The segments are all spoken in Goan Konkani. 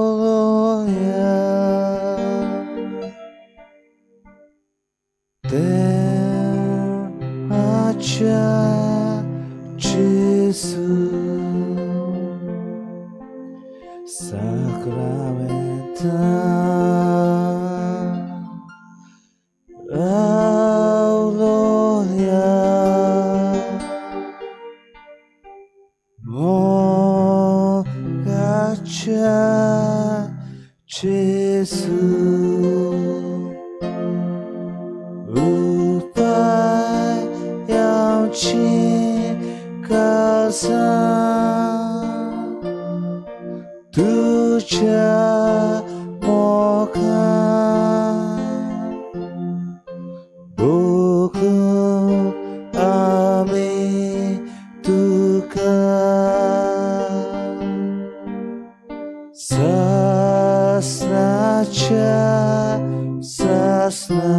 Hallelujah. Devacha Jesu Sacramenta. Hallelujah. Mogacha Jesu Upayam Chikasa Tucha Moka Buku Ami Tuka Sasnacha Sasna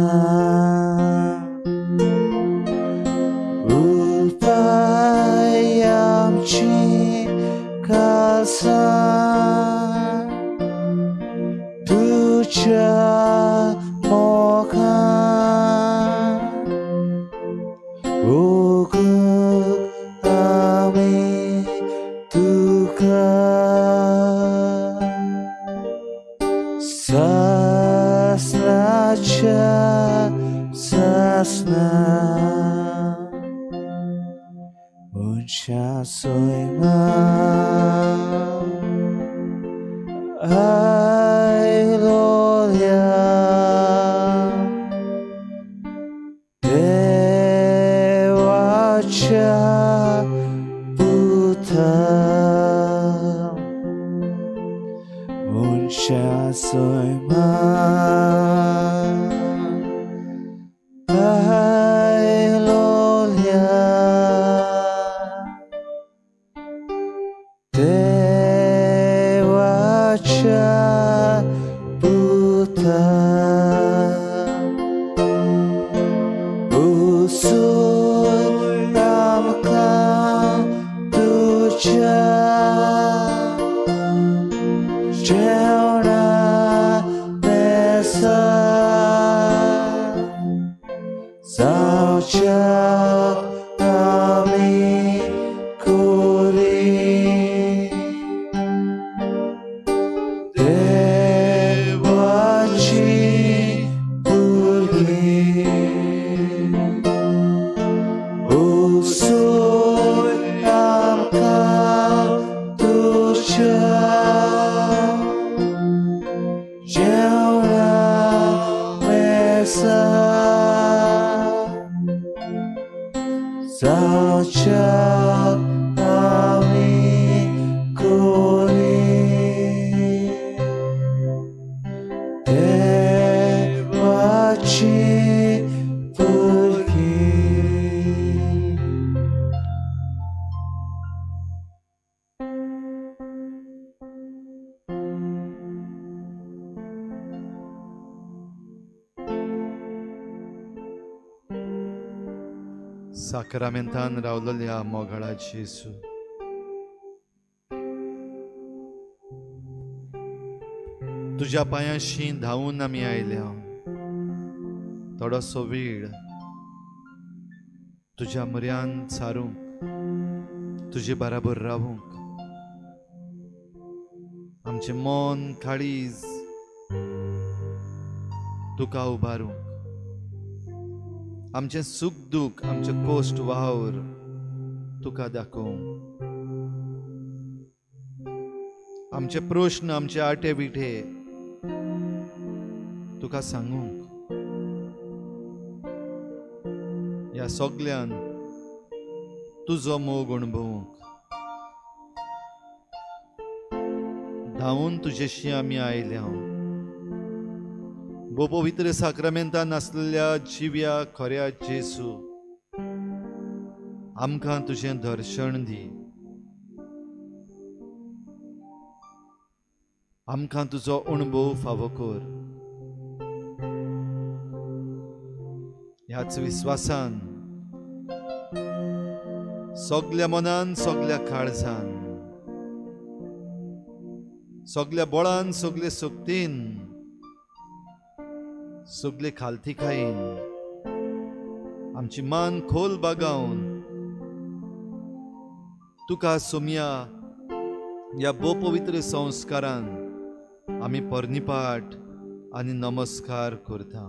Upayam Chikasa Tucha Moka Buku Ami Tuka Sasnacha Sasna Muncha Soima Hallelujah. Devacha Buddha Muncha Soima Hallelujah. Devacha Buddha Usul Amka Tucha Jeona Mesa Saucha Ami Kuri Devachi Purgi Usul Amka Tucha Jeona Mesa Saucha Ami Kuri Devachi Purgi. साक्रामेंतान रावलेल्या मोगाळा जेजू, तुज्या पांयांशी धांवून आमी आयल्या. थोडोसो वेळ तुज्या म्हऱ्यान सारूंक, तुजे बराबर रावूंक, आमचें मन काळीज तुका उबारूंक, आमचें सूख दूख, आमचें कोश्ट वावर तुका दाखोवंक, आमचे प्रश्न, आमचे आटे विठे तुका सांगूंक. ह्या सगल्यान तुजो मोग अणभवूंक धांवून तुजेशी आमी आयल्या. भोव पवित्र साक्रामेंतान आसलेल्या जिव्या खऱ्या जेजू, आमकां तुजें दर्शन दी, आमकां तुजो अणभव फावो कर. ह्याच विस्वासान सगल्या मनान, सगल्या काळजान, सगल्या बळान, सगले शक्तीन, सगले खालतीकायेन आमची मान खोल बागावन तुका सोमया ह्या भोव पवित्र संस्कारान आमी पर्निपाट आनी नमस्कार करता.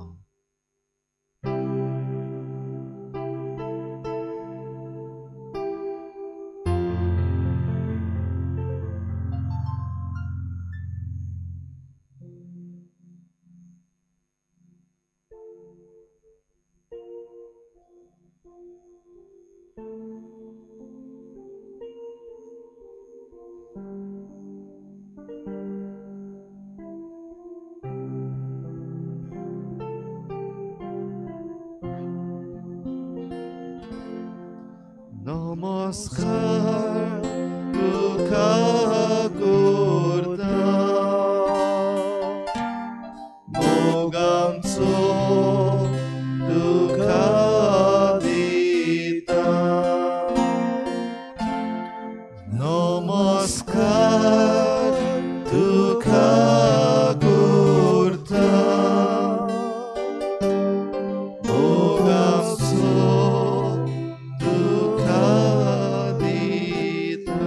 नमस्कार तुका करता मोगांचो तुका दिता. नमस्कार तुका करता मोगांचो तुका दिता.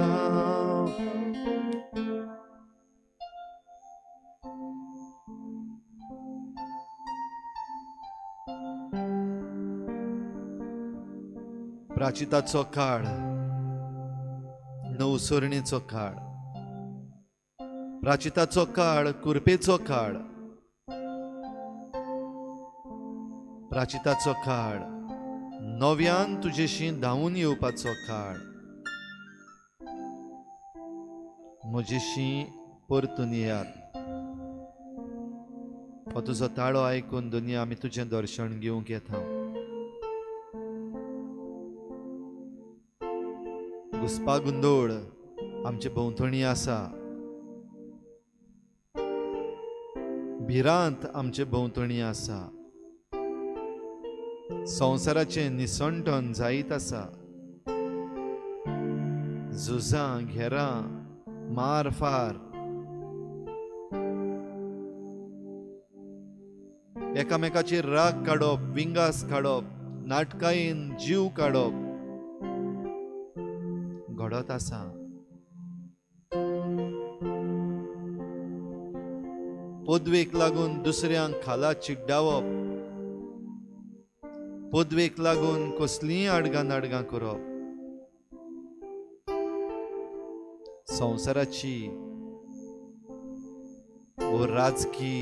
प्राचिताचो काळ, नवसरणेचो काळ, प्राचिताचो काळ, कुरपेचो काळ, प्राचिताचो काळ, नव्यान तुजेशी धांवून येवपाचो काळ, म्हजेशी परतून येयात. हो तुजो ताळो आयकून दुनिया आमी तुजें दर्शन घेवंक येता. घुसपा गुंदोळ आमचे भोंवतणी आसा, भिरांत आमचे भोंवतणी आसा, संवसाराचें निसंटन जायत आसा, झुजां, घेरां, मार फार, एकामेकाचेर राग काडप, विंगास काडप, नाटकायेन जीव काडप घडत आसा. पदवेक लागून दुसऱ्यांक खाला चिड्डावप, पदवेक लागून कसलींय आडगां नाडगां करप, संवसाराची वो राजकी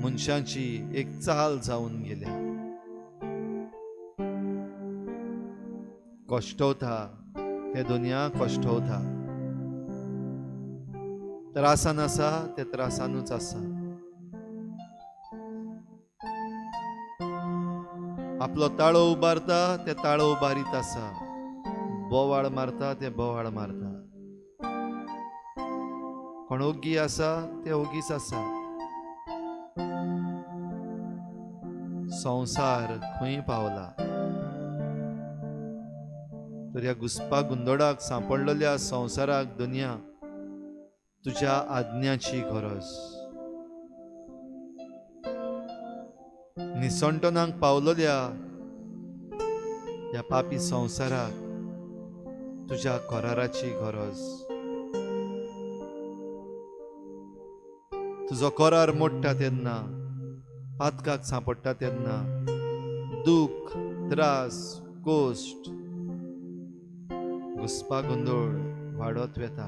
मनशांची एक चाल जावन गेल्या. कश्टवता ते दुनिया, कश्टवता, त्रासान आसा ते त्रासानूच आसा. आपलो ताळो उबारता ते ताळो उबारीत आसा, बोवाळ मारता ते बोवाळ मारता, कोण ओगी आसा ते ओगीच आसा. संवसार खंय पावला तर ह्या घुसपा गुंदोडाक सांपडलेल्या संवसाराक दुनिया तुज्या आज्ञाची गरज. निसंटनाक पावलेल्या ह्या पापी संवसाराक तुज्या कराराची गरज. तुजो करार मोडटा तेन्ना, पातकाक सांपडटा तेन्ना दुःख, त्रास, कोश्ट, घुसपा गोंदळ वाडत वेता.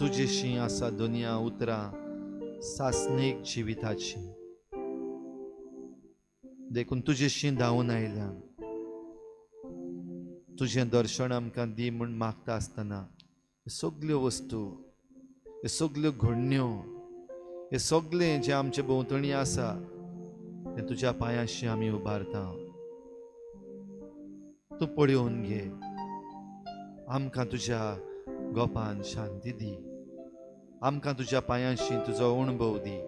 तुजेशी आसा दुनिया उतरां सासणीक जिविताची, देखून तुजेशी धांवून आयल्या. तुजें दर्शन आमकां दी म्हूण मागता आसतना ह्यो सगल्यो वस्तू, ह्यो सगल्यो घडण्यो, हें सगळें जें आमचे भोंवतणी आसा तें तुज्या पांयांशी आमी उबारता. तूं पळोवन घे, आमकां तुज्या गोपान शांती दी, आमकां तुज्या पांयांशी तुजो अणभव दी.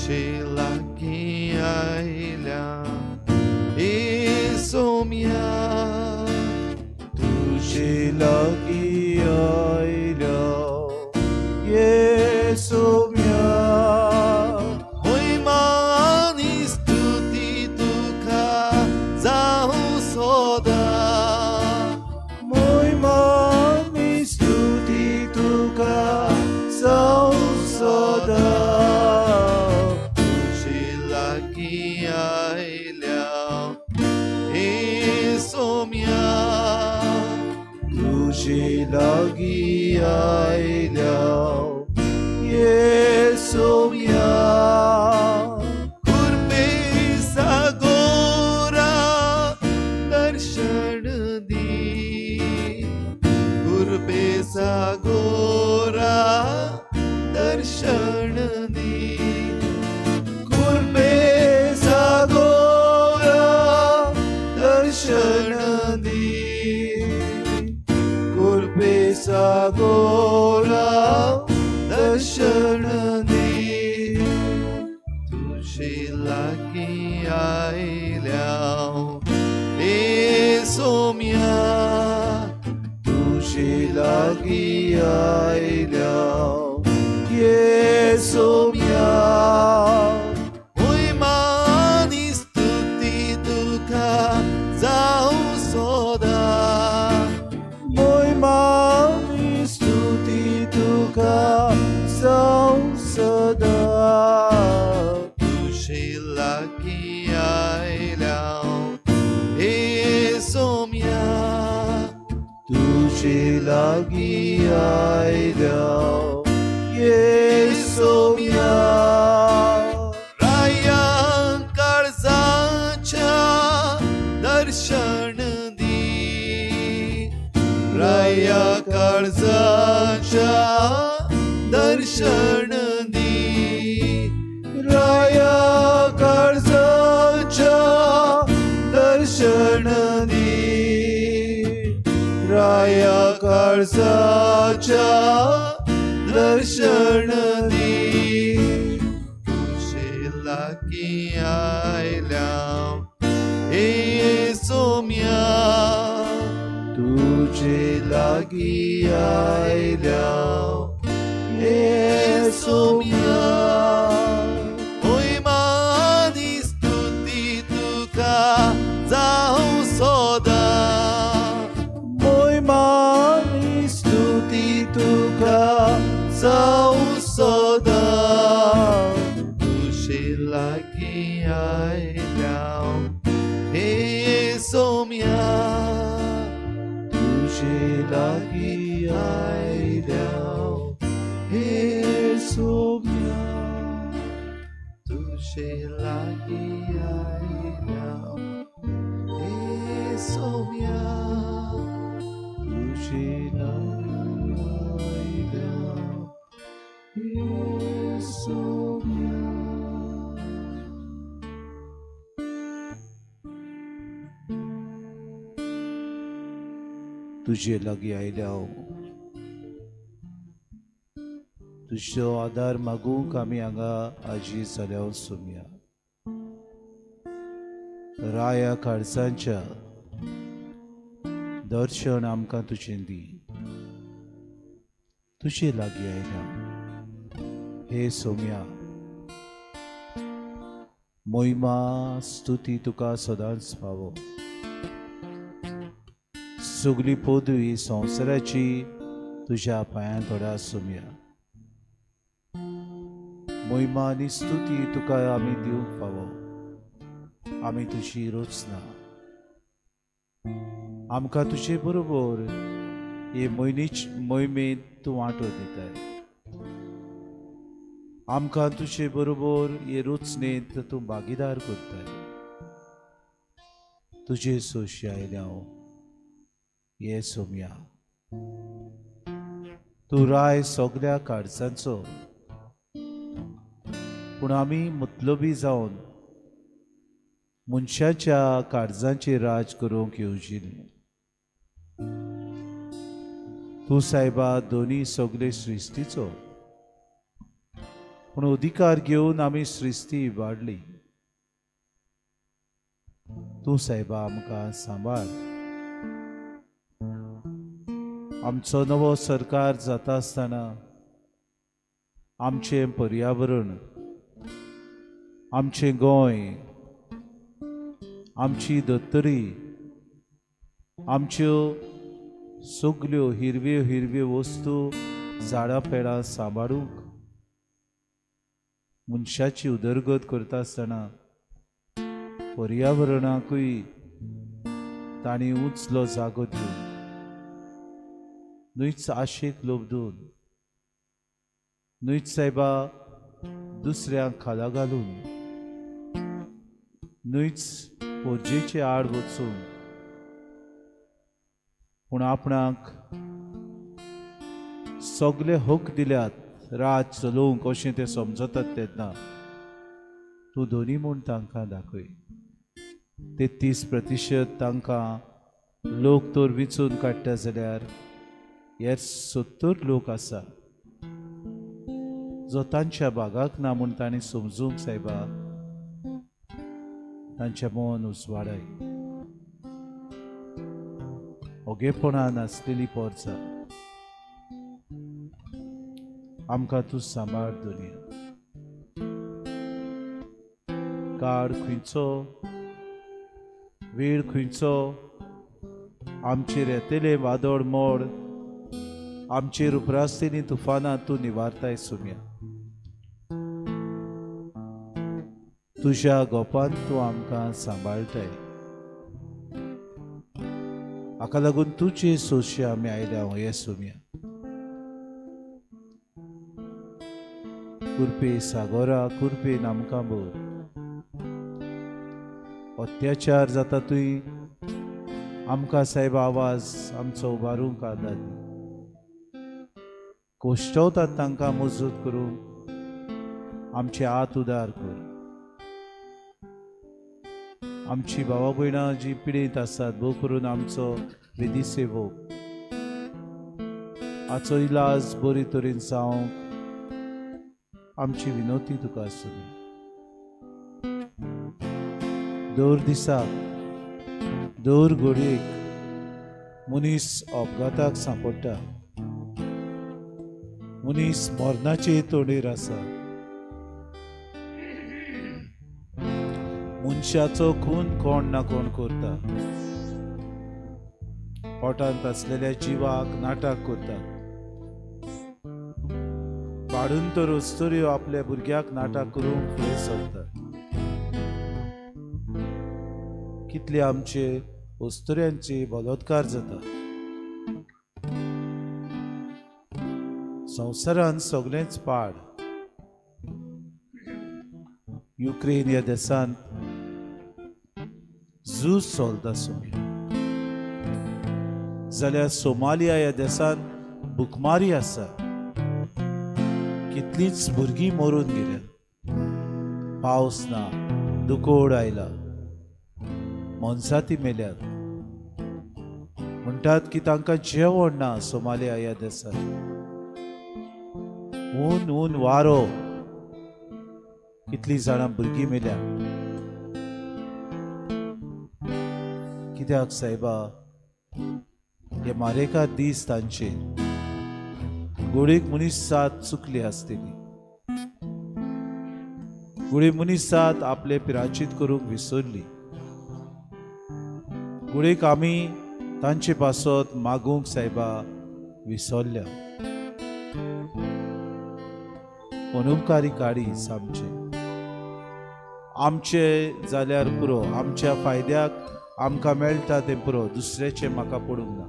तुजे लागीं आयल्या हे सोम्या, तुजे लागीं आयल्या हे सोम्या. मोहिमा आनी स्तुती तुका जावं सदां, मोहिमा आनी स्तुती तुका जावं सदां. तुजे लागीं आयल्या हे सोम्या, तुजे लागीं आयल्या हे सोम्या. कृपे सागोरा दर्शन दी, कृपे सागोरा दर्शन दी, कृपे सागोरा दर्शन दी, कृपे सागोरा दर्शन दी. तुजे लागीं आयल्या हे सोम्या, तुजे लागीं आयल्या हे सोम्या. मोहिमा आनी स्तुती तुका जावं सदां, मोहिमा आनी स्तुती तुका जावं सदां. तुजे लागीं आयल्या हे सोम्या, तुजे लागीं आयल्या हे सोम्या. राया काळजाच्या दर्शन दी, राया काळजाच्या दर्शन दी, राया काळजाच्या दर्शन दी, राया काळजाच्या दर्शन दी. तुजे लागीं आयल्या हे सोम्या, तुजे लागीं आयल्या हे सोम्या. मोहिमा आनी स्तुती तुका जावं सदां, मोहिमा आनी स्तुती तुका जावं सदां. तुजे लागीं आयल्या हे सोम्या, तुजे लागीं आयल्या हे सोम्या. तुजे लागीं आयल्या हे सोम्या, तुजे लागीं आयल्या हे सोम्या. तुजे लागीं आयल्या हांव, तुजो आदार मागूंक आमी हांगा आजी जाल्या सोम्या. राया काळजांच्या दर्शन आमकां तुजें दी. तुजे लागीं आयल्या हे सोम्या. मोहिमा स्तुती तुका सदांच फावो. सगली पदवी संवसाराची तुज्या पांयां थोड्या सोम्या. मोहिमा आनी स्तुती तुका आमी दिवंक फावो. आमी तुजी रचना, आमकां तुजे बरोबर हे मोहिमेंत तूं वांटो दिताय. आमकां तुजे बरोबर हे रचनेंत तूं भागीदार करताय. तुजे सोशी आयल्या हांव हे सोम्या. तूं राय सगल्या काळजांचो, पूण आमी मतलबी जावन मनशाच्या काळजांचेर राज करूंक येवजिलें. तूं सायबा दोनी सगळे सृश्टीचो, पूण अधिकार घेवन आमी सृश्टी वाडली. तूं सायबा आमकां सांबाळ. आमचो नवो सरकार जाता आसतना आमचें पर्यावरण, आमचें गोंय, आमची धर्तरी, आमच्यो सगल्यो हिरव्यो हिरव्यो वस्तू झाडां पेडां सांबाळूंक मनशाची उदरगत करता आसतना पर्यावरणाकूय तांणी उंचलो जागो दिवन न्हयच आशेक लोबदून न्हयच सायबा दुसऱ्यांक खाला घालून न्हयच पोरजेचे आड वचून पूण आपणाक सगळे हक दिल्यात राज चलोवंक अशें ते समजतात तेन्ना तूं दोनी म्हूण तांकां दाखय. 33% तांकां लोक तर विचून काडटा जाल्यार हे 70 लोक आसा जो तांच्या भागाक ना म्हूण तांणी समजूंक सायबा तांचें मन उजवाडाय. ओगेपणान आसलेली पोरसा आमकां तूं सांबाळ दवरिया. काळ खंयचो, वेळ खंयचो, आमचेर येतले वादळ मोड, आमचेर उप्रासतेली तुफानां तूं निवारताय सुम्या. तुज्या गोपान तूं आमकां सांबाळटाय. हाका लागून तुजे सोशे आमी आयल्या हे सुम्या. कुरपे सागोरा कुरपेन आमकां भर. अत्याचार जाता तुय आमकां सायब आवाज आमचो उबारूंक आदार दी. कोश्टवतात तांकां मजत करूंक आमचे हात उदार कर. आमची भावा भयणां जी पिडेंत आसात भोव करून आमचो विधी सेवक हाचो इलाज बरे तरेन जावंक आमची विनवती तुका आसुनी. दर दिसाक दर घडयेक मनीस अपघाताक सांपडटा, मनीस मरणाचे तोंडेर आसा. मनशाचो खून कोण ना कोण करता, पोटांत आसलेल्या जिवाक नाटक करतात. पाडून तर अस्तुऱ्यो आपल्या भुरग्याक नाटक करूंक फुडें सरतात. कितले आमचे अस्तुऱ्यांचे बलात्कार जाता. संवसारान सगळेंच पाड. युक्रेन ह्या देशांत झूज चलता सुम्या, जाल्यार सोमालिया ह्या देशांत भुकमारी आसा. कितलींच भुरगीं मरून गेल्यात. पावस ना, दुकोळ आयला, मनजाती मेल्यात. म्हणटात की तांकां जेवण ना सोमालिया ह्या देशांत. ऊन ऊन वारो, कितलीं जाणां भुरगीं मेल्या. कित्याक सायबा हे मारेकार दीस तांचे. गोडीक मनीस सात चुकली आसतली, गोडी मनीस सात आपले पिराचीत करूंक विसरली. गोडीक आमी तांचे पासत मागूंक सायबा विसरल्या. अनुपकारी काडीस आमचे आमचे जाल्यार पुरो, आमच्या फायद्याक आमकां मेळटा तें पुरो, दुसऱ्याचें म्हाका पडूंक ना.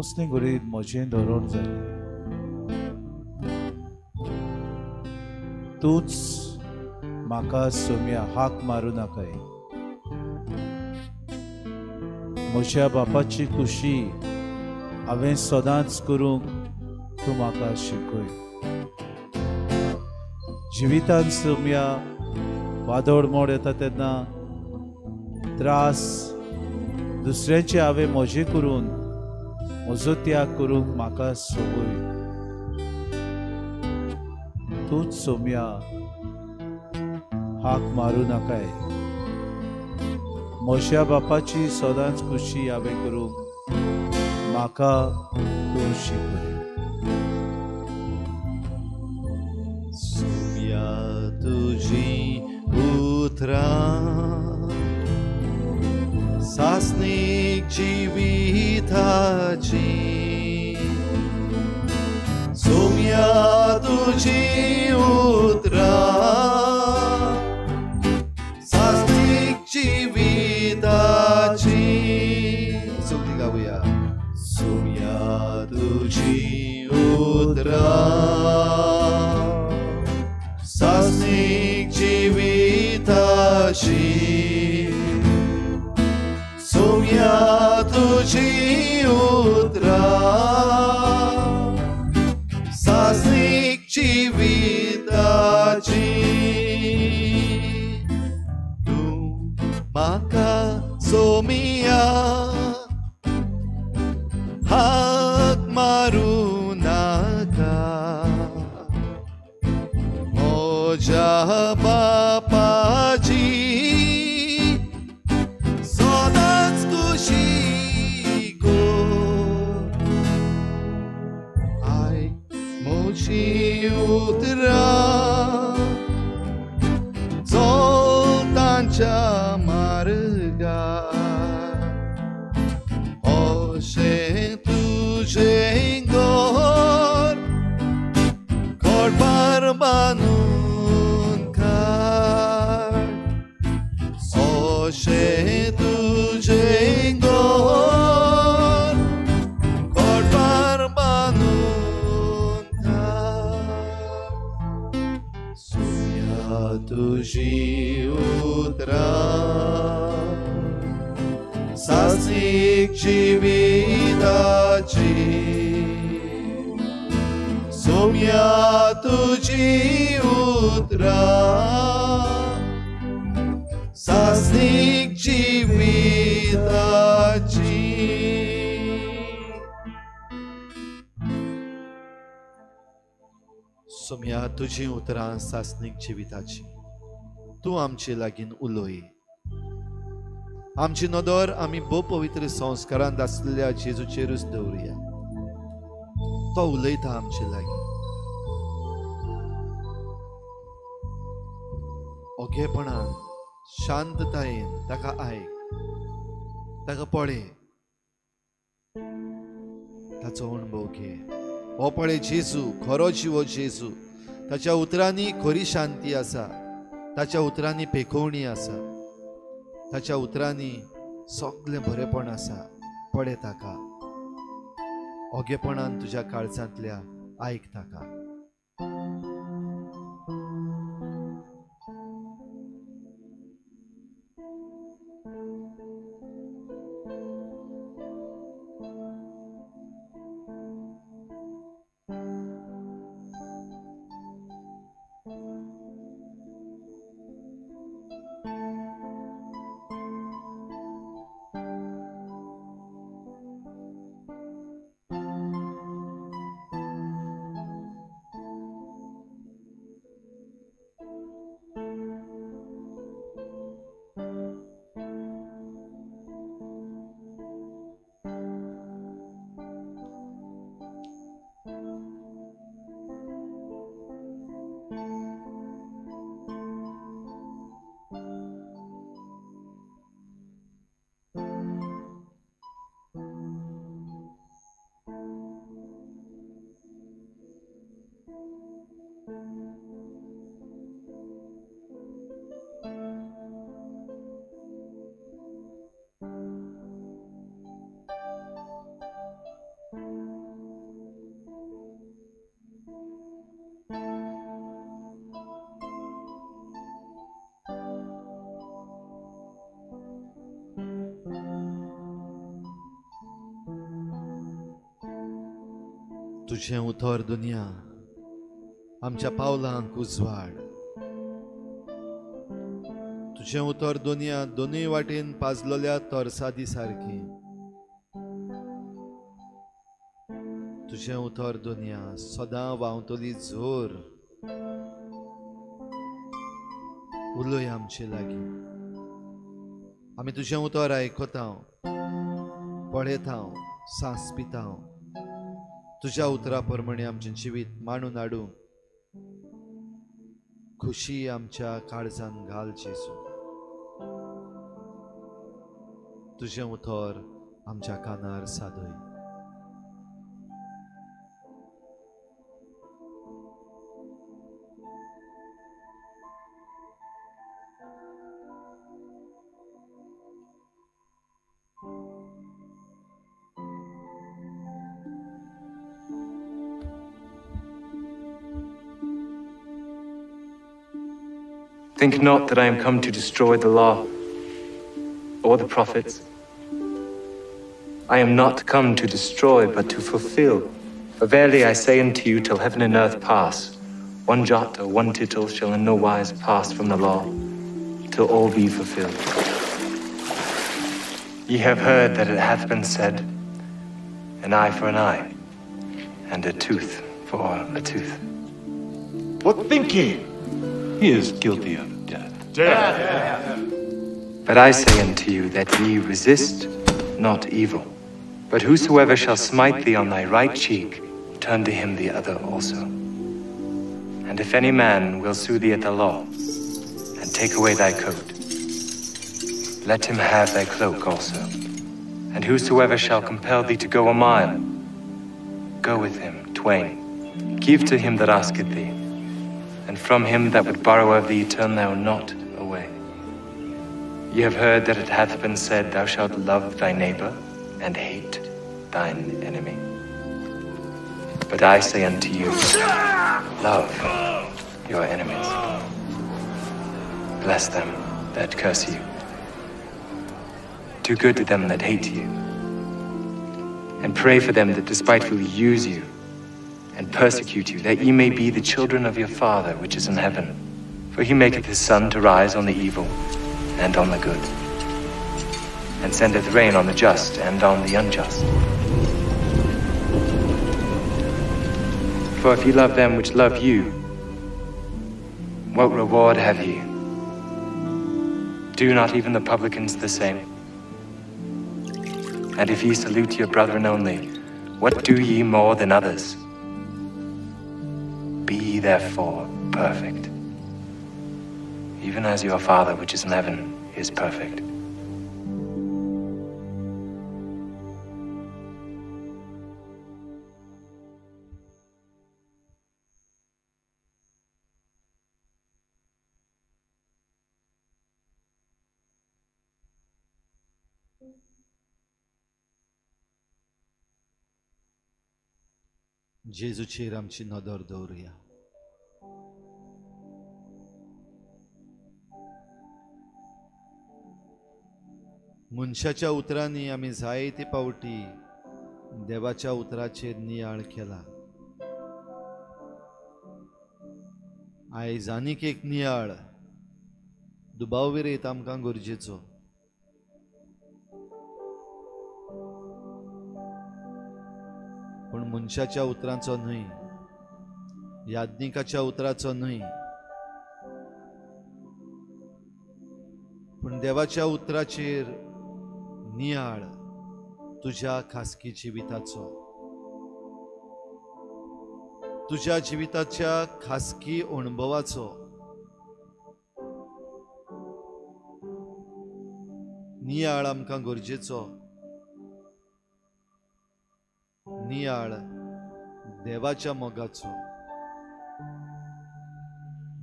असलें घडये म्हजें धोरण जालें. तूंच म्हाका सोम्या हाक मारूं नाकाय. म्हज्या बापाची खुशी हांवें सदांच करूंक तूं म्हाका शिकय. जिवितांत सोम्या वादळ मोड येता तेन्ना त्रास दुसऱ्याचे हांवें म्हजे करून म्हजो त्याग करूंक म्हाका संवय. तूंच सोम्या हाक मारूं नाकाय। म्हज्या बापाची सदांच खुशी हांवें करूंक म्हाका तूं शिकय। सोम्या तुजी उतरां सासणीक जिविताची, सोम्या तुजी उतरां सासणीक जिविताची। सगळीं गावया। सोम्या तुजी उतरां सासणीक जिविताची, सोम्या तुजी उतरां सासणीक जिविताची। तूं म्हाका सोम्या हाक मारूं नाका, म्हज्या बापाची सदांच खुशी कर। आयक म्हजी उतरां, चल तांच्या मार्गार, अशें तुजें घर घरबार बांदून काड, अशें तुजें घर घरबार बांदून काड। सोम्या तुजी उतरां सासणीक जिविताची, सोम्या तुजी उतरां सासणीक जिविताची। सोम्या तुजी उतरां सासणीक जिविताची, तूं आमचे लागीं उलय। आमची नदर आमी भोव पवित्र संस्कारांत आसलेल्या जेजूचेरूच दवरुया। तो उलयता आमचे लागीं, ओगेपणान शांततायेन ताका आयक, ताका पळय, ताचो अणभव घे। हो पळय जेजू, खरो जिवो जेजू, ताच्या उतरांनी खरी शांती आसा, ताच्या उतरांनी पेखोवणी आसा, ताच्या उतरांनी सगळें बरेपण आसा। पळय ताका ओगेपणान तुज्या काळजांतल्या आयक ताका। तुझें उतर दुनिया आमच्या पावलांक उजवाड, तुझें उतर दुनिया दोनूय वाटेन पाजलोल्या तरसादी सारकी। तुझें उतर दुनिया सदां व्हांवतली जोर। उलय आमचे लागीं. आमी तुजें उतर आयकता, पळयता, सांसपिता. तुज्या उतरा प्रमाणे आमचें जिवीत मांडून हाडूंक खुशी आमच्या काळजान घाल जेजू. तुजें उतर आमच्या कानार सादय. Think not that I am come to destroy the law or the prophets. I am not come to destroy, but to fulfill. For verily I say unto you, till heaven and earth pass, one jot or one tittle shall in no wise pass from the law, till all be fulfilled. Ye have heard that it hath been said, an eye for an eye, and a tooth for a tooth. What think ye? He is guilty of death. Death. But I say unto you that ye resist not evil. But whosoever shall smite thee on thy right cheek, turn to him the other also. And if any man will sue thee at the law, and take away thy coat, let him have thy cloak also. And whosoever shall compel thee to go a mile, go with him twain. Give to him that asketh thee, and from him that would borrow of thee turn thou not away. Ye have heard that it hath been said, Thou shalt love thy neighbor and hate thine enemy. But I say unto you, love your enemies. Bless them that curse you. Do good to them that hate you. And pray for them that despitefully use you and persecute you, that ye may be the children of your Father which is in heaven. For he maketh his sun to rise on the evil and on the good, and sendeth rain on the just and on the unjust. For if ye love them which love you, what reward have ye? Do not even the publicans the same? And if ye salute your brethren only, what do ye more than others? Be ye therefore perfect, even as your Father which is in heaven is perfect. जेजूचेर आमची नदर दवरुया. मनशाच्या उतरांनी आमी जायते पावटी देवाच्या उतराचेर नियाळ केला. आयज आनीक एक नियाळ दुबाव विरयत आमकां गरजेचो. पूण मनशाच्या उतरांचो न्हय, याज्ञिकाच्या उतराचो न्हय, पूण देवाच्या उतराचेर नियाळ तुज्या खासगी जिविताचो, तुज्या जिविताच्या खासगी अणभवाचो. नियाळ आमकां गरजेचो. नियाळ देवाच्या मोगाचो,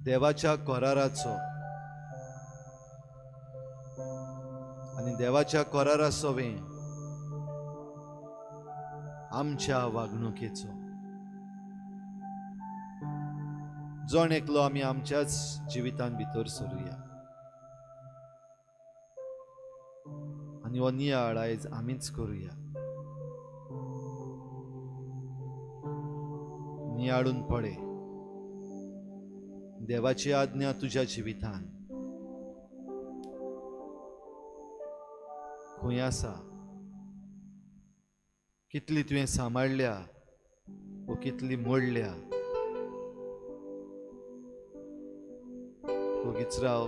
देवाच्या कराराचो, आनी देवाच्या करारा सवें आमच्या वागणुकेचो. जण एकलो आमी आमच्याच जिवितान भितर सरुया आनी हो नियाळ आयज आमीच करुया. नियाळून पळय देवाची आज्ञा तुज्या जिवितान खंय आसा, कितली तुवें सांबाळ्ळ्या वो कितली मोडल्या. वगीच राव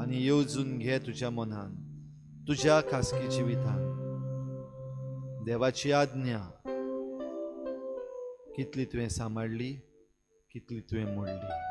आनी येवजून घे तुज्या मनान, तुज्या खासगी जिवितान देवाची आज्ञा कितली तुवें सांबाळ्ळी, कितली तुवें मोडली.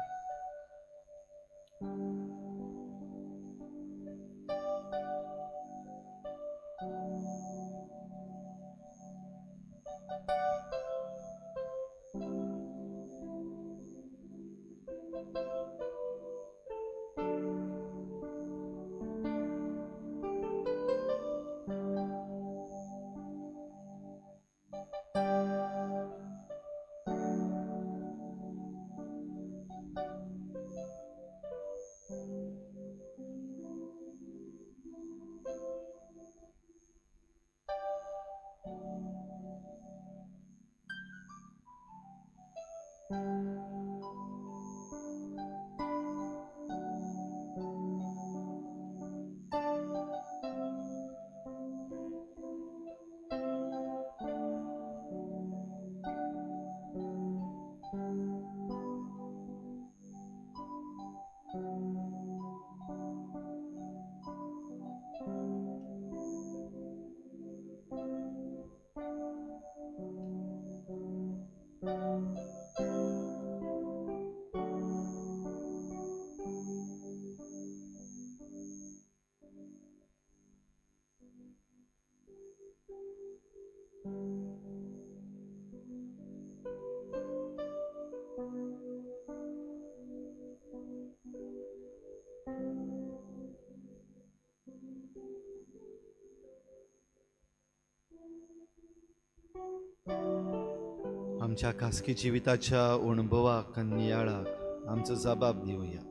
आमच्या खासगी जिविताच्या अणभवाक आनी नियाळाक आमचो जबाब दिवया.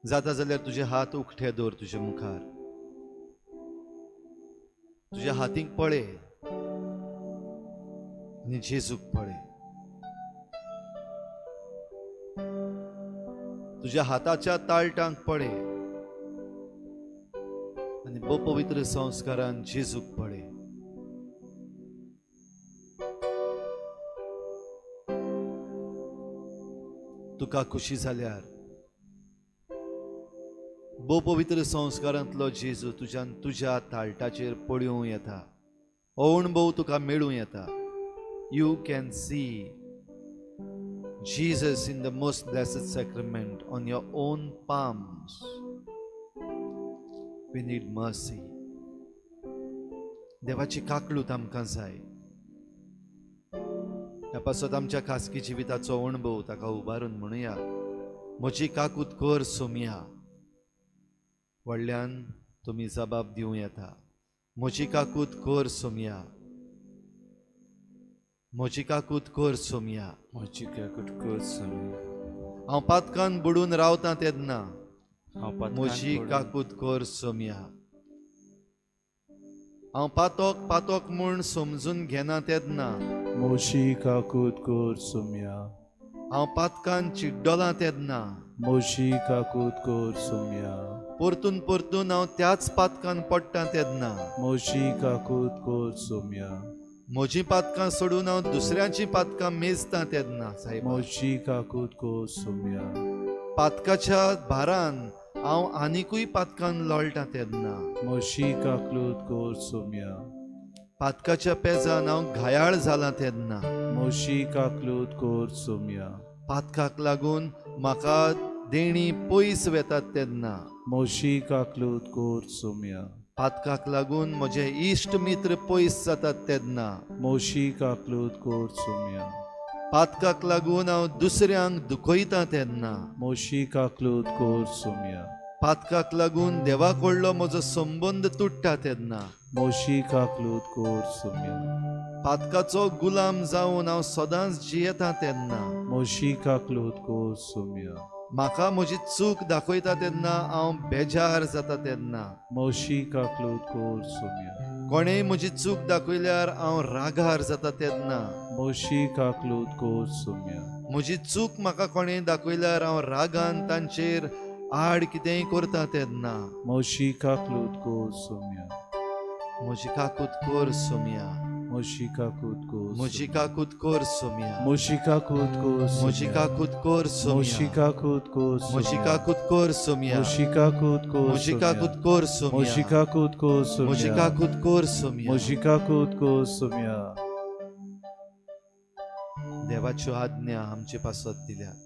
जाता जाल्यार तुजे हात उकते दवर तुजे मुखार, तुज्या हातीक पळय आनी जेजूक पळय. तुज्या हाताच्या ताळटांक पळय आनी भोव पवित्र संस्कारान जेजूक पळय. तुका खुशी जाल्यार भोव पवित्र संस्कारांतलो जेजू तुज्यान तुज्या ताळटाचेर पळोवं येता, हो अणभव तुका मेळूं येता. You can see Jesus in the most blessed sacrament on your own palms. We need mercy. देवाची काकळूत आमकां जाय. ह्या पासत आमच्या खासगी जिविताचो अणभव ताका उबारून म्हणुया, म्हजी काकूत कर सोमया. व्हडल्यान तुमी जबाब दिवं येता, म्हजी काकूत कर सोमया, म्हजी काकूत कर सोमया, म्हजी काकूत कर सोमया. हांव पातकान बुडून रावतां तेन्ना म्हजी काकूत कर सोमया. हांव पातोक पातोक म्हूण समजून घेना तेन्ना म्हजी काकूत कर सोमया. हांव पातकान चिड्डलां तेन्ना म्हजी काकूत कर सोमया. परतून परतून हांव त्याच पातकान पडटां तेन्ना म्हजी काकूत कर सोमया. म्हजी पातकां सोडून हांव दुसऱ्यांची पातकां मेजतां तेन्ना साहेब म्हजी काकूत कर सोमया. पातकाच्या भारान हांव आनिकूय पातकान लोळटां तेन्ना म्हजी काकूत कर सोमया. पातकाच्या पेजान हांव घायाळ जालां तेन्ना म्हजी काकूत कर सोमया. पातकाक लागून म्हाका देणी पयस वेतात तेन्ना म्हजी काकूत कर सोमया. पातकाक लागून म्हजे इश्ट मित्र पयस जातात तेन्ना म्हजी काकूत कर सोमया. पातकाक लागून हांव दुसऱ्यांक दुखयतां तेन्ना म्हजी काकूत कर सोमया. पातकाक लागून देवा कडलो म्हजो संबंद तुट्टा तेन्ना म्हजी काकूत कर सोमया. पातकाचो गुलाम जावन हांव सदांच जियेतां तेन्ना म्हजी काकूत कर सोमया. म्हाका म्हजी चूक दाखयता तेन्ना हांव बेजार जाता तेन्ना म्हजी काकूत कर सोमया. कोणेय म्हजी चूक दाखयल्यार हांव रागार जाता तेन्ना म्हजी काकूत कर सोमया. म्हजी चूक म्हाका कोणेय दाखयल्यार हांव रागान तांचेर आड कितेंय करता तेन्ना म्हजी काकूत कर सोमया. म्हजी काकूत कर सोमया, म्हजी काकूत कर, म्हजी काकूत कर सोम्या, म्हजी काकूत कर, म्हजी काकूत कर सोम्या, म्हजी काकूत कर, म्हजी काकूत कर सोम्या, म्हजी काकूत कर, म्हजी काकूत कर सोम्या, म्हजी काकूत कर सोम्या, म्हजी काकूत कर सोम्या, म्हजी काकूत कर सोम्या। देवाच्यो आज्ञा आमचे पासत दिल्यात,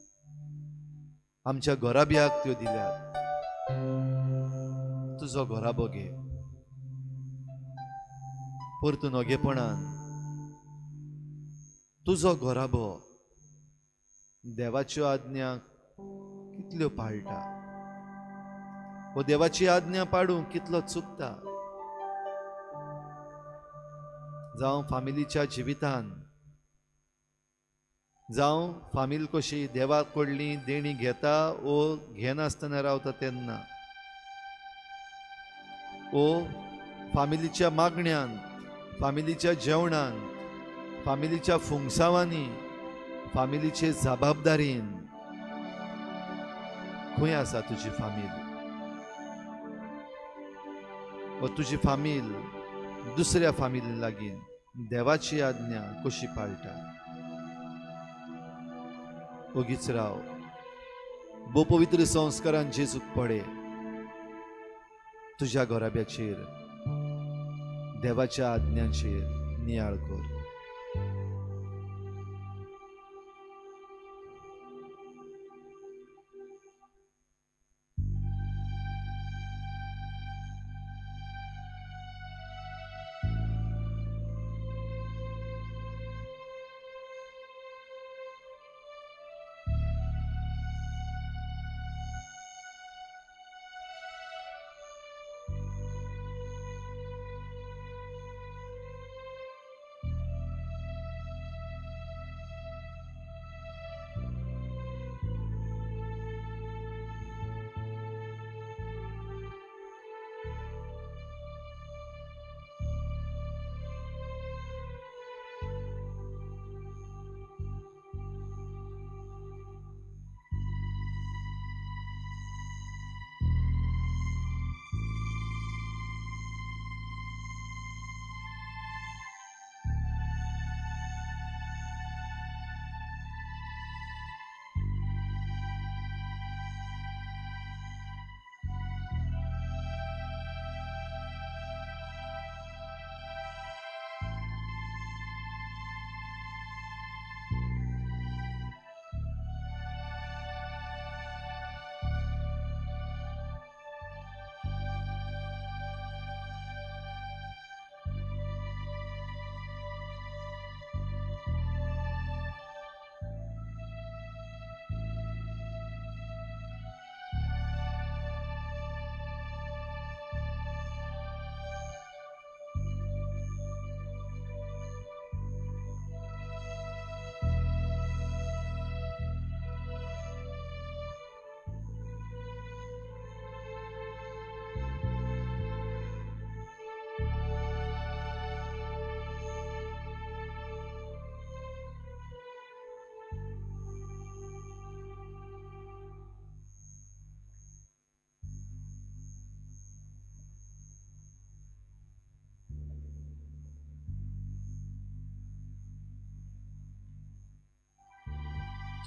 आमच्या घराब्याक त्यो दिल्यात। तुजो घराबो घे, परतून ओगेपणान तुजो घराबो देवाच्यो आज्ञा कितल्यो पाळटा, वो देवाची आज्ञा पाडूंक कितलो चुकता। जावं फामिलीच्या जिवितान, जावं फामील कशी देवा कडली देणी घेता ओ घेनासतना रावता तेन्ना, ओ फामिलीच्या मागण्यान, फामिलीच्या जेवणान, फामिलीच्या फुंगसावांनी, फामिलीचे जबाबदारीन खंय आसा तुजी फामील? व तुजी फामील दुसऱ्या फामिली लागीं देवाची आज्ञा कशी पाळटा? ओगीच राव, भोव पवित्र संस्कारान जेजूक पडे, तुज्या घराब्याचेर देवाच्या आज्ञांचेर नियाळ कर।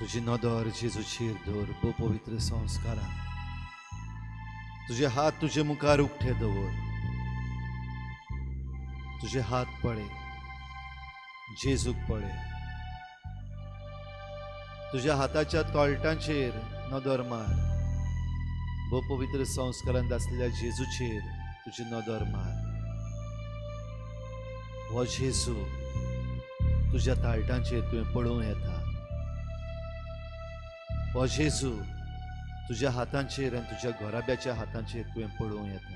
तुजी नदर जेजूचेर दवर, भोव पवित्र संस्कारान तुजे हात तुजे मुखार उक्ते दवर, तुजे हात पळय, जेजूक पळय, तुज्या हाताच्या तोळटांचेर नदर मार, भोव पवित्र संस्कारान आसलेल्या जेजूचेर तुजी नदर मार। हो जेजू तुज्या ताळटांचेर तुवें पळोवं येता, हो जेजू तुज्या हातांचेर आनी तुज्या घराब्याच्या हातांचेर तुवें पळोवं येता।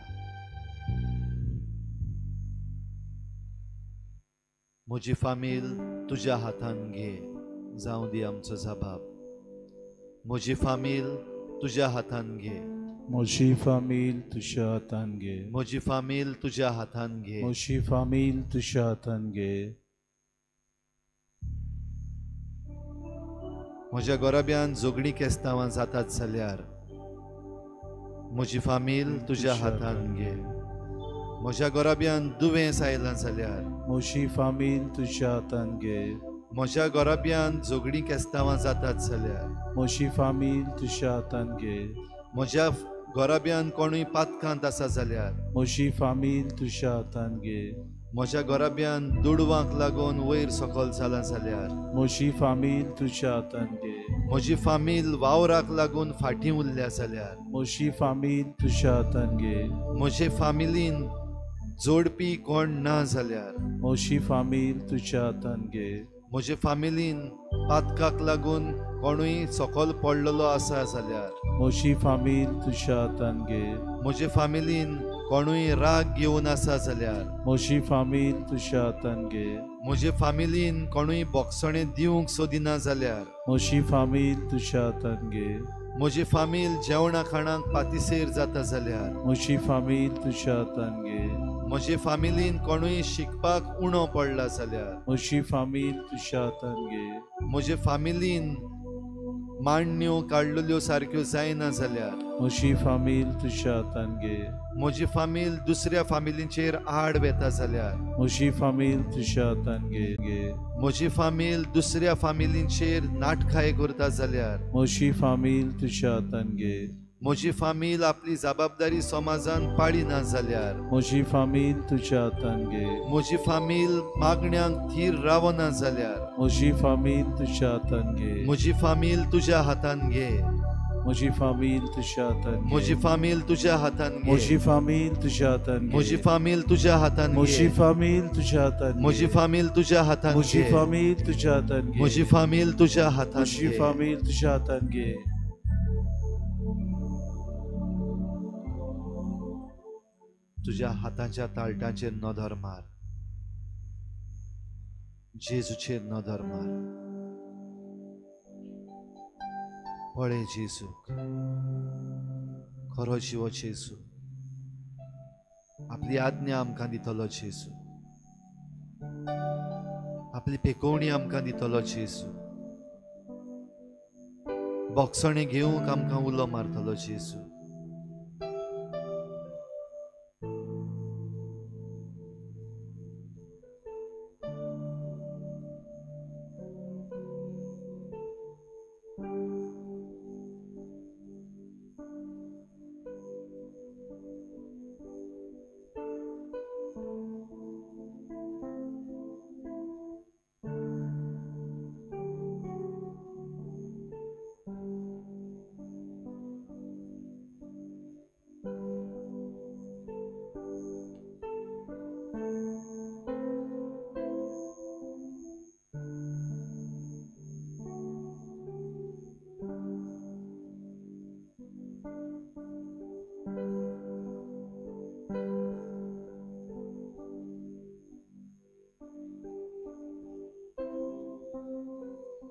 म्हजी फामील तुज्या हातान घे, जावं दी आमचो जबाब। म्हजी फामील तुज्या हातान घे, म्हजी फामील तुज्या हातान घे, म्हजी फामील तुज्या हातान घे, म्हजी फामील तुज्या हातान घे। म्हज्या घराब्यान झगडीं केस्तांवां जातात जाल्यार म्हजी फामील तुज्या हातान घे, म्हज्या घराब्यान दुयेंस आयलां जाल्यार म्हजी फामील तुज्या हातान घे. म्हज्या घराब्यान झगडीं केस्तांवां जातात जाल्यार म्हजी फामील तुज्या हातान घे. म्हज्या घराब्यान कोणूय पातकांत आसा जाल्यार म्हजी फामील तुज्या हातान घे. म्हज्या घराब्यान दुडवांक लागून वयर सकल जालां जाल्यार म्हजी फामील तुज्या हातान घे. म्हजी फामील वावराक लागून फाटीं उरल्या जाल्यार म्हजी फामील तुज्या हातान घे. म्हजे फामिलीन जोडपी कोण ना जाल्यार म्हजी फामील तुज्या हातान घे. म्हजे फामिलीन पातकाक लागून कोणूय सकल पडलेलो आसा जाल्यार म्हजी फामील तुज्या हातान घे. म्हजे फामिलीन कोणूय राग घेवन आसा जाल्यार म्हजी फामील तुज्या हातान घे. म्हजे फामिलीन कोणूय बोगसणें दिवंक सोदिना जाल्यार म्हजी फामील तुज्या हातान घे. म्हजी फामील जेवणा खाणाक पातिसेर जाता जाल्यार म्हजी फामील तुज्या हातान घे. म्हजे फामिलीन कोणूय शिकपाक उणो पडला जाल्यार म्हजी फामील तुज्या हातान घे. म्हजे फामिलीन मांडण्यो काडलेल्यो सारक्यो जायना जाल्यार म्हजी फामील तुज्या हातान घे. म्हजी फामील दुसऱ्या फामिलींचेर आड वेता जाल्यार म्हजी फामील तुज्या हातान घे. म्हजी फामील दुसऱ्या फामिलींचेर नाटकाय करता जाल्यार म्हजी फामील तुज्या हातान घे. म्हजी फामील आपली जबाबदारी समाजान पाळिना जाल्यार म्हजी फामील तुज्या हातान घे. म्हजी फामील मागण्यांक थीर रावना जाल्यार म्हजी फामील तुज्या हातान घे. म्हजी फामील तुज्या हातान घे. म्हजी फामील तुज्या हातान घे. म्हजी फामील तुज्या हातान घे. म्हजी फामील तुज्या हातान घे. म्हजी फामील तुज्या हातान घे. म्हजी फामील तुज्या हातान घे. म्हजी फामील तुज्या हातान घे. म्हजी फामील तुज्या हातान घे. म्हजी फामील तुज्या हातान घे. म्हजी फामील तुज्या हातान घे. तुज्या हाताच्या ताळटांचेर नदर मार, जेजूचेर नदर मार. पळय जेजूक, खरो जिवो जेजू, आपली आज्ञा आमकां दितलो जेजू, आपली पेकोवणी आमकां दितलो जेजू, बोगसणें घेवंक आमकां उलो मारतलो जेजू.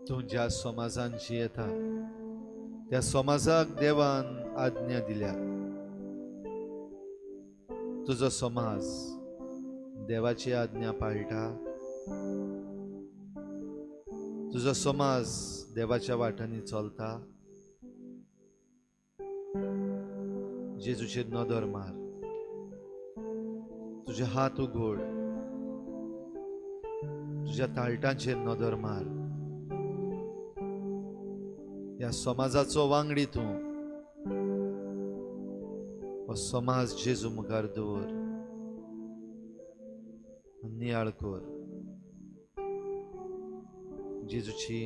तूं ज्या समाजान जियेता त्या समाजाक देवान आज्ञा दिल्या. तुजो समाज देवाची आज्ञा पाळटा, तुजो समाज देवाच्या वाटांनी चलता. जेजूचेर नदर मार, तुजे हात उगड, तुज्या ताळटांचेर नदर मार. ह्या समाजाचो वांगडी तूं, हो समाज जेजू मुखार दवर, नियाळ कर. जेजूची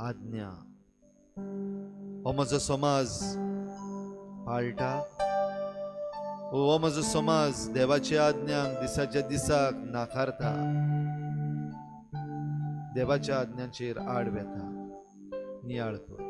आज्ञा हो म्हजो समाज पाळटा, हो म्हजो समाज देवाच्या आज्ञांक दिसाच्या दिसाक नाकारता, देवाच्या आज्ञांचेर आड वेता. नियाळ कर.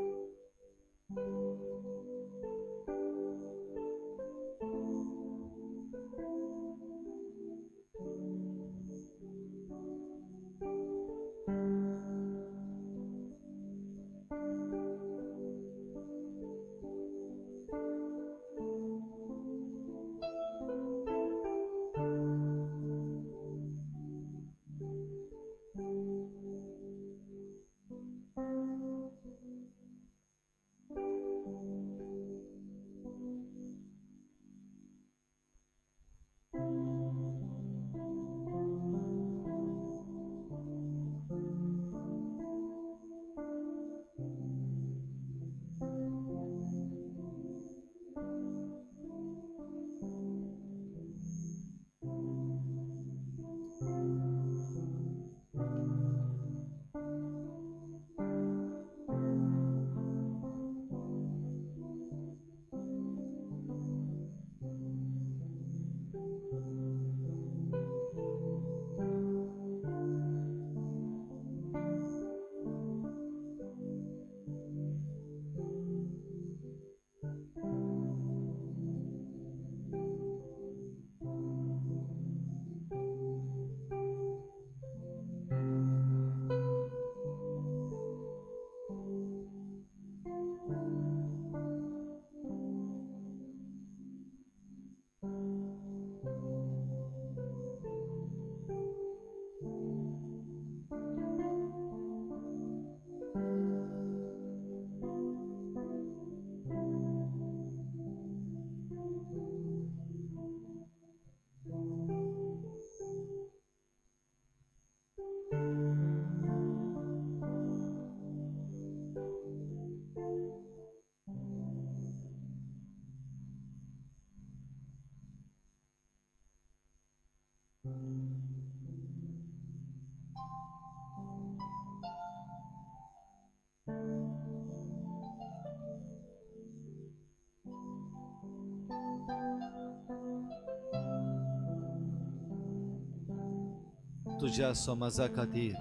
तुज्या समाजा खातीर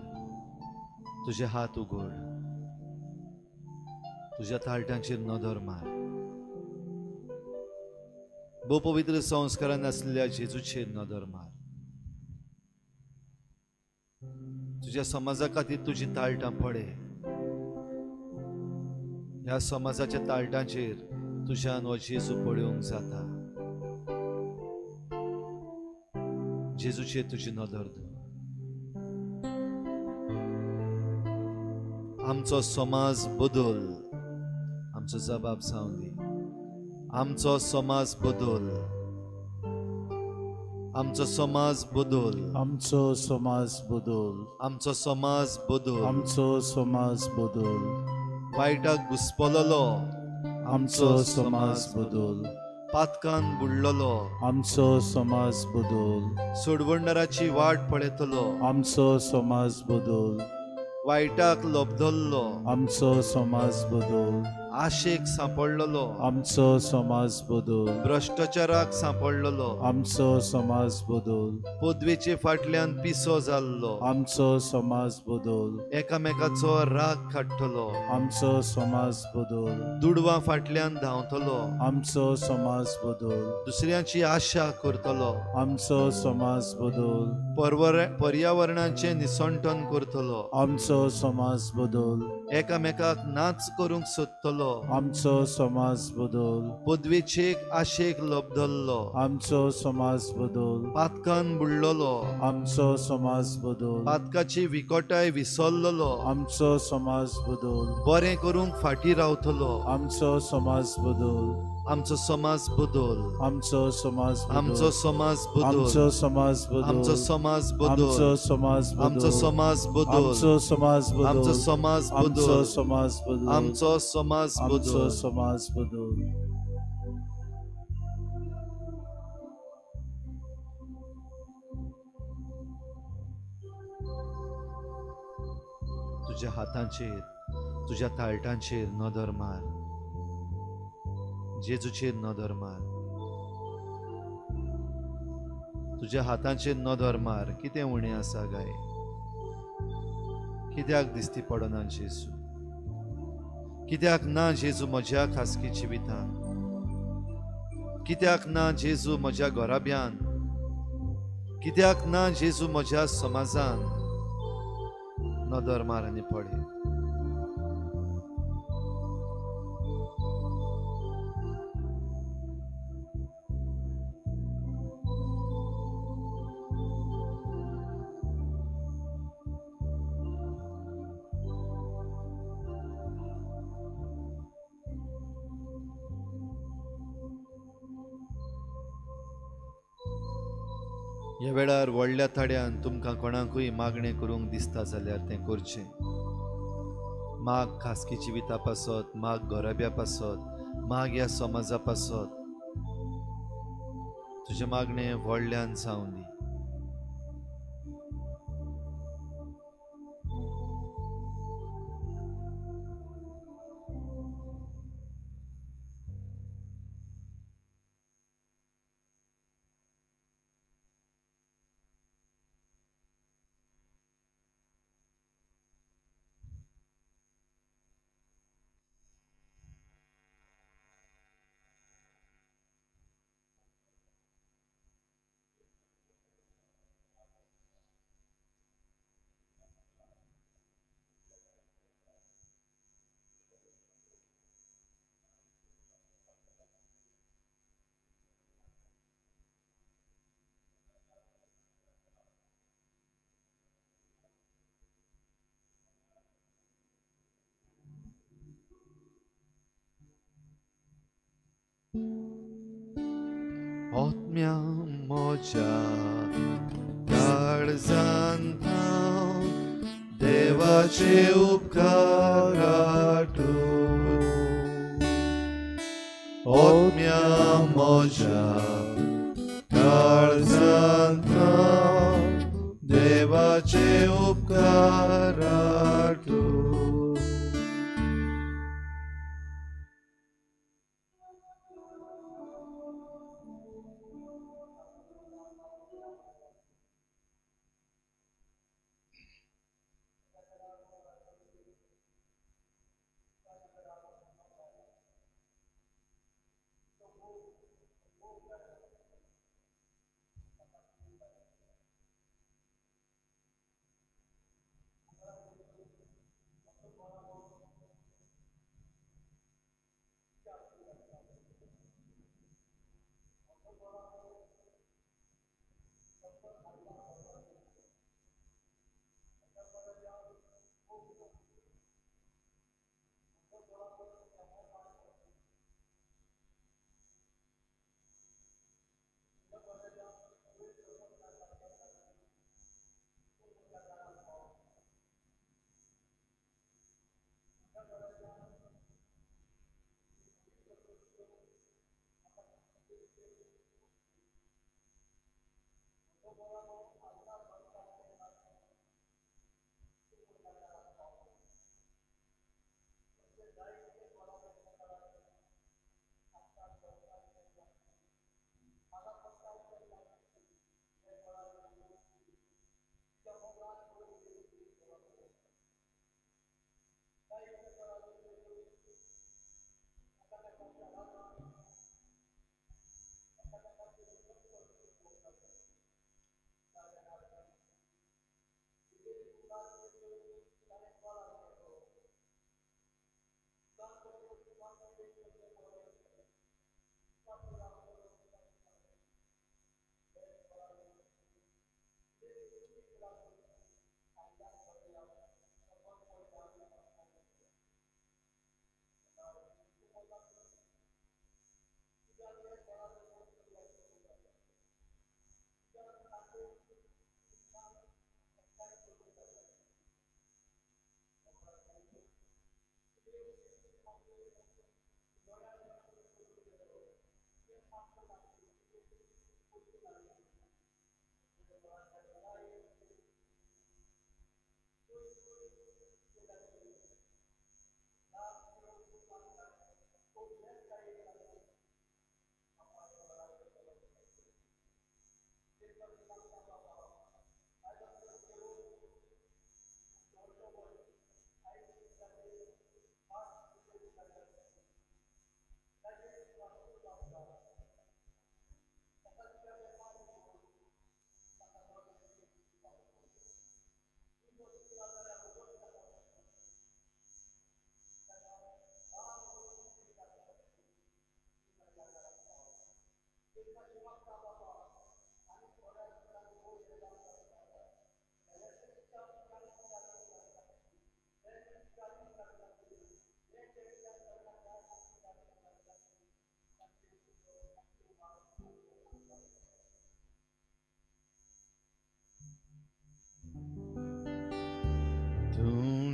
तुजे हात उगड, तुज्या ताळट्यांचेर नदर मार. भोव पवित्र संस्कारान आसलेल्या जेजूचेर नदर मार. तुज्या समाजा खातीर तुजी ताळटां पडे. ह्या समाजाच्या ताळटांचेर तुज्यान हो जेजू पळोवंक जाता. जेजूचेर तुजी नदर दवर. आमचो समाज बदल, आमचो जबाब जावं दी. आमचो समाज बदल, आमचो समाज बदल, आमचो समाज बदल, आमचो समाज बदल, आमचो समाज बदल. वायटाक घुसपलोलो आमचो समाज बदल, पातकान बुडलोलो आमचो समाज बदल, सोडवणदाराची वाट पळयतलो आमचो समाज बदल, वायटाक लोबदल्लो आमचो समाज बदल, आशेक सांपडलोलो आमचो समाज बदल, भ्रश्टाचाराक सांपडलोलो आमचो समाज बदल, पदवेचे फाटल्यान पिसो जाल्लो आमचो समाज बदल, एकामेकाचो राग काडटलो आमचो समाज बदल, दुडवां फाटल्यान धांवतलो आमचो समाज बदल, दुसऱ्यांची आशा करतलो आमचो समाज बदल, पर्यावरणाचें निसंटन करतलो आमचो समाज बदल, एकामेकाक नाच करूंक सोदतलो आमचो समाज बदल, पदवेचेक आशेक लबदल्लो आमचो समाज बदल, पातकान बुडलोलो आमचो समाज बदल, पातकाची विकटाय विसरलोलो आमचो समाज बदल, बरें करूंक फाटीं रावतलो आमचो समाज बदल, आमचो समाज बदल, आमचो समाज बदल, आमचो समाज बदल, आमचो समाज बदल, आमचो समाज बदल, आमचो समाज बदल, आमचो समाज बदल, आमचो समाज बदल, आमचो समाज बदल, आमचो समाज बदल, आमचो समाज बदल, आमचो समाज बदल. तुज्या हातांचेर, तुज्या ताळटांचेर नदर मार. जेजूचेर नदर मार. तुज्या हातांचेर नदर मार. कितें उणें आसा गाय? कित्याक दिसती पडना जेजू? कित्याक ना जेजू म्हज्या खासगी जिवितान? कित्याक ना जेजू म्हज्या घराब्यान? कित्याक ना जेजू म्हज्या समाजान? नदर मार आनी पडे. ह्या वेळार व्हडल्या थड्यान तुमकां कोणाकूय मागणें करूंक दिसता जाल्यार तें करचें. माग खासगी जिविता पासत, माग घराब्या पासत, माग ह्या समाजा पासत. तुजें मागणें व्हडल्यान जावं दी. आत्म्या म्हज्या काळजांत हांव देवाचे उपकार आठोवं. आत्म्या म्हज्या काळजांत हांव देवाचे उपकार आठोवं.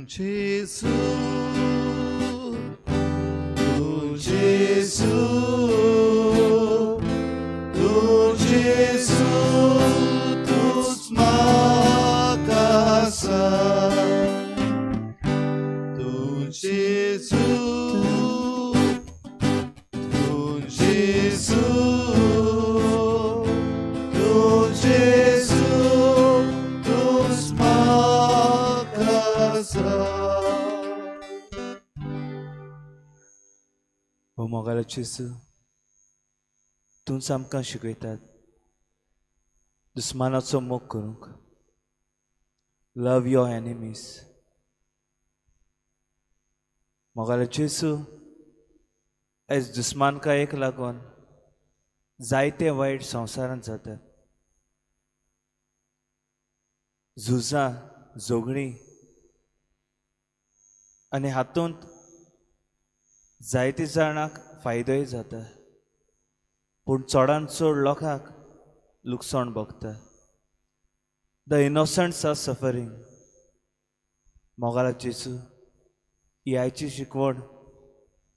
Gesù, tu Gesù, tu Gesù, tu smakasa, tu Gesù, tu Gesù, tu Gesù, tu smakasa. ओ मोगालो जेजू, तूंच आमकां शिकयतात दुस्मानाचो मोग करूंक. Love your enemies. मोगालो जेजू, आयज दुस्मानकायेक लागून जायते वायट संवसारांत जातात. झुजां, झगडीं आनी हातूंत जायते जाणांक फायदोय जाता, पूण चडान चड लोकांक लुकसाण भोगता. The innocents are suffering. मोगाला जेजू, ही आयची शिकवण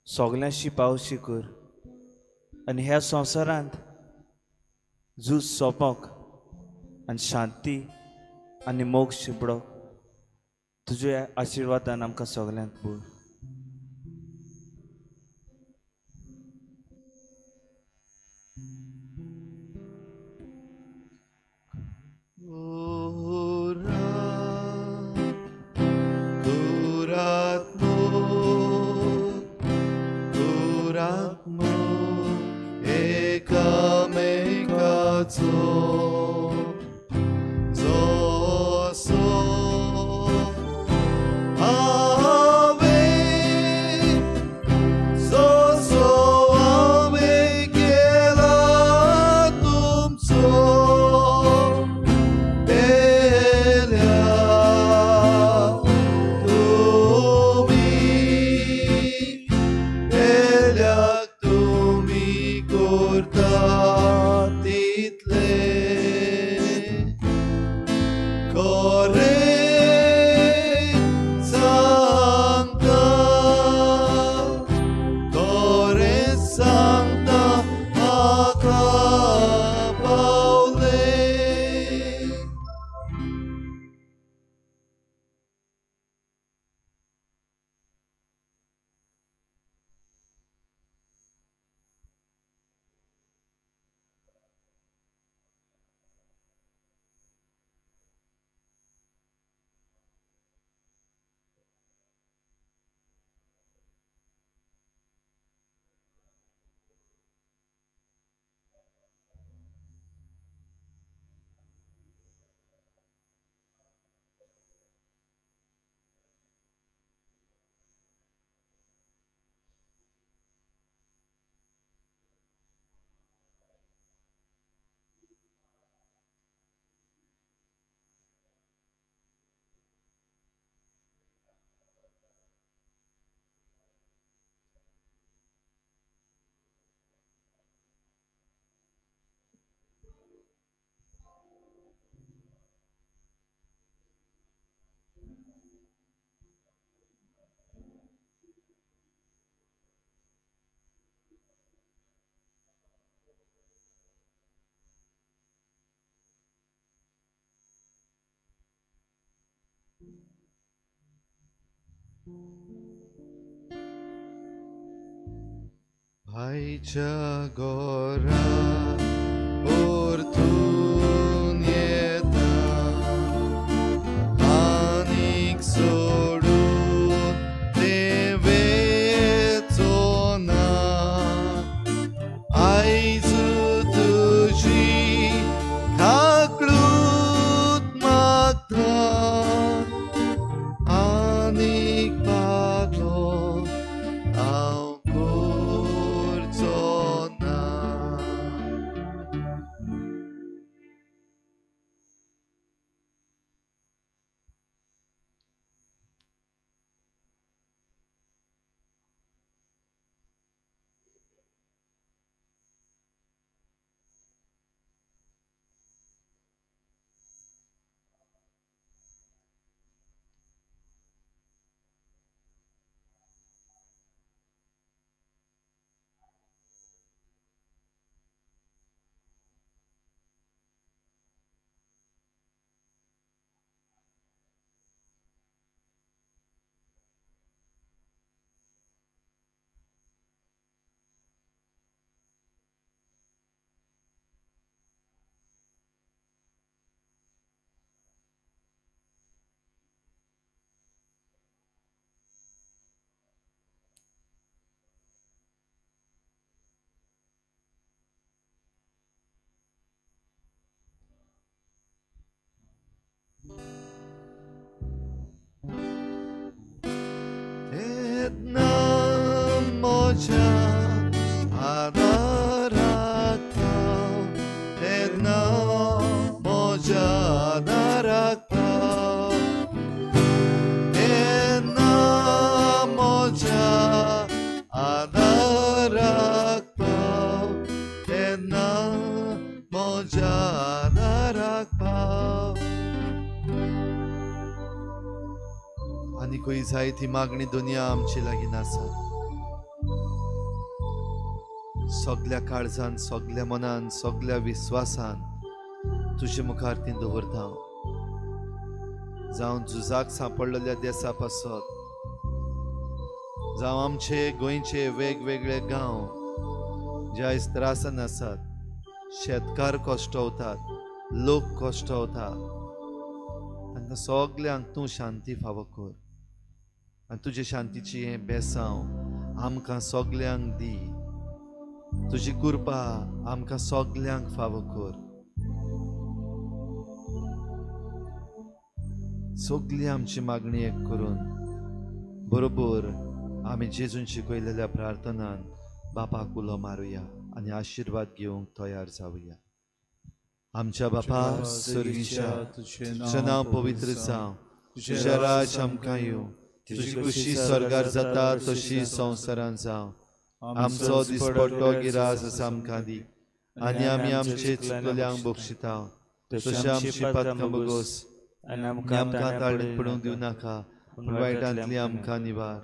सगल्यांशी पावशी कर आनी ह्या संवसारांत झूज सोंपोवंक आनी शांती आनी मोग शिंपडोवंक तुज्या आशिर्वादान आमकां सगल्यांक भर. Tumi korta title. आयच्या गोरा परतून येता आनीक सोडून तें वेचो ना आयज तुजी काकळूत मागता आनीक पाटलो हांव करचो ना. तेन्ना म्हज्या आदाराक पाव, तेन्ना म्हज्या आदाराक पाव, तेन्ना म्हज्या आदाराक पाव, तेन्ना म्हज्या आदाराक पाव. आनीकूय जायती मागणी दुनिया आमचे लागीं आसा. सगल्या काळजान, सगल्या मनान, सगल्या विस्वासान तुजे मुखार ती दवरता. जावं झुजाक सांपडलेल्या देसा पासत, जावं आमचे गोंयचे वेगवेगळे गांव जे आयज त्रासान आसात, शेतकार कश्टवतात, लोक कश्टवता, तांकां सगल्यांक तूं शांती फावो कर आनी तुजे शांतीची हें बेसांव आमकां सगल्यांक दी. तुजी कृपा आमकां सगल्यांक फावो कर. सगली आमची मागणी एक करून बरोबर आमी जेजून शिकयलेल्या प्रार्थनान बापाक उलो मारुया आनी आशिर्वाद घेवंक तयार जावया. आमच्या बापा सर्गीच्या, तुजें नांव पवित्र जावं, तुजें राज आमकां येवं, तुजी खुशी स्वर्गार जाता तशी संवसारान जावं. आमचो दिसपट्टो गिरास आमकां दी आनी आमी आमचे चुकल्यांक बक्षिता तशें आमची पातकां बगोस आनी आमकां ताळेंत पडूंक दिवं नाका, पूण वायटांतली आमकां निवार.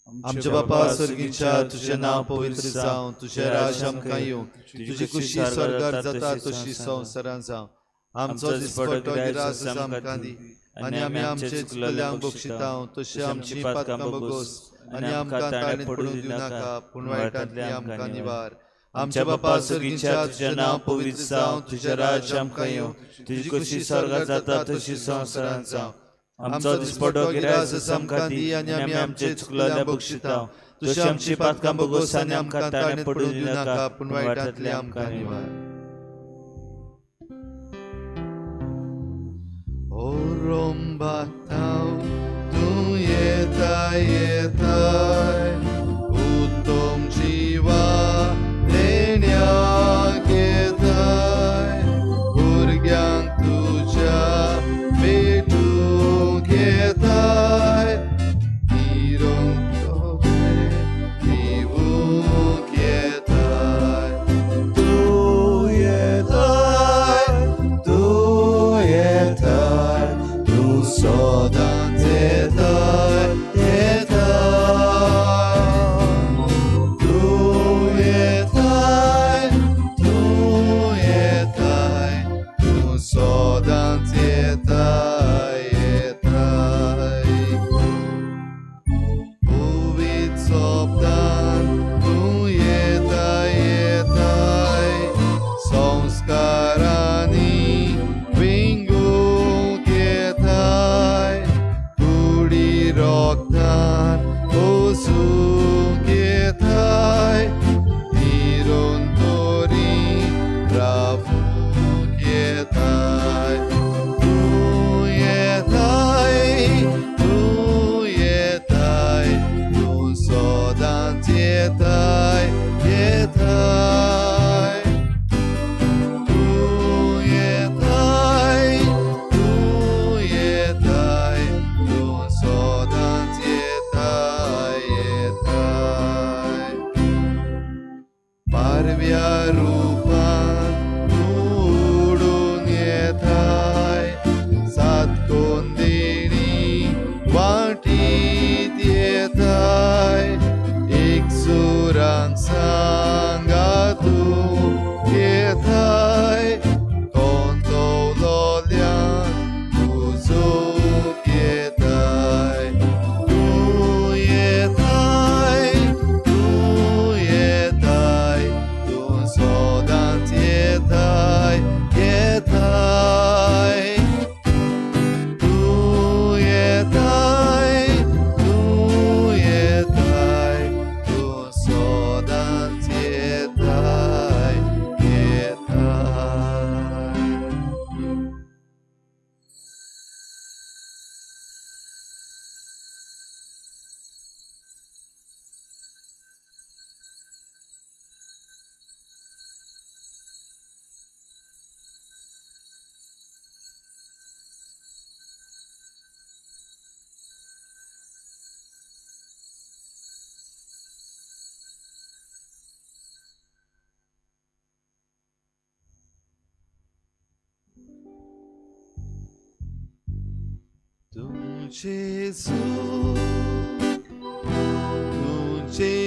आमच्या बापा सर्गीच्या, तुजें नांव पवित्र जावं, तुजें राज आमकां येवं, तुजी खुशी स्वर्गार जाता तशी संवसारान जावं. आमचो दिसपट्टो गिरास आमकां दी आनी आमी आमचे चुकल्यांक बक्षिता तशें आमची पातकां बगोस आनी आमकां ताळेंत पडूंक दिवं नाका, पूण वायटांतली आमकां निवार. आमच्या बापा सर्गीच्या, तुजें नांव पवित्र जावं, तुजें राज आमकां येवं, तुजी खुशी स्वर्गार जाता तशी संवसारान जावं. आमचो दिसपट्टो गिरास आमकां दी आनी आमी आमचे चुकल्यांक बक्षिता तशें आमची पातकां बगोस आनी आमकां ताळेंत पडूंक दिवं नाका, पूण वायटांतली आमकां निवार. ओरोंबाताव तूं येताय येताय, उत्तम जिवा देण्याक येताय, भुरग्यांक तुज्या भेटूंक येताय, दिवूंक येताय, तूं येताय, तूं येताय, तूं येताय, तूं सदांच येताय येताय. पारव्या रुपान तूं उडून येताय, सात कोंदेणी वाटीत येताय, एक सुरांक सांगा तूं येताय, कोंतवलोल्यान उजोवंक येताय. तूं येताय, तूं येताय, तूं सदांच येताय येताय. तूं येताय, तूं येताय, तूं सदांच येताय येताय. तूं जेजू, तूं जेजू,